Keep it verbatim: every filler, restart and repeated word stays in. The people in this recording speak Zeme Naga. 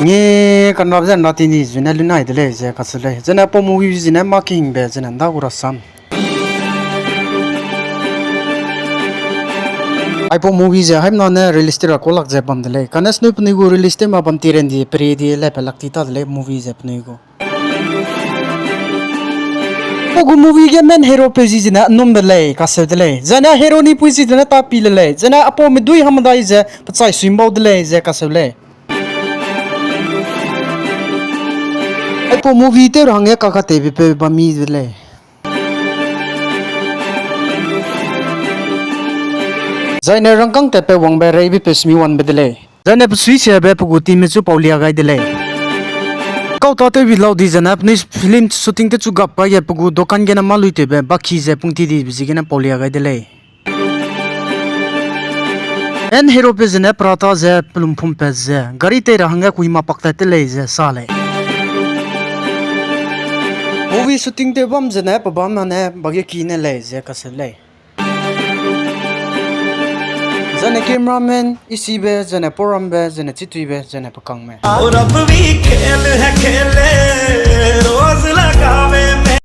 Nge kanrap ze nra tini zene lunai de lei ze kacheu lei. Zene aipau movie zene mâ kingbe zene nda gu rasam. Aipau movie ze haimna ne release tew ra kuâ lak ze bam de lei. Kane snui penui gu release tew ma bam ti ren di, peri di, le pe lak ti ta de lei movie ze penui gu. Aipau gu movie ge main hero peu zi zene anum de lei, kacheu de lei. Zene hero ni pui zi zene tapi le lei. Zene aipau medui hamedai ze pechai sui mbau de lei ze kacheu lei. Aipau movie tew ra hangge kakatewbe peu bam mi de lei. Zaine rangkâng tatbe wangbe reibe peu semi wanbe de lei. Zaine pesui siabe pe gu teamme chu paulia gai de lei. Kau tâtewbi lau di zene penui film shooting tew chu gap kai ge pe gu dokan gene mâ luitewbe baki ze pungti dibe ziegene paulia gai de lei. Main hero peu zene perata ze pelumphumpat ze gari tei ra hangge kuima pak tat te lei ze sa lei. Movie shooting tew bam zene pe bam mane bageki ne lei ze kacheu lei. Zene cameraman, isibe, zene porambe, zene chituibe, zene pekangme.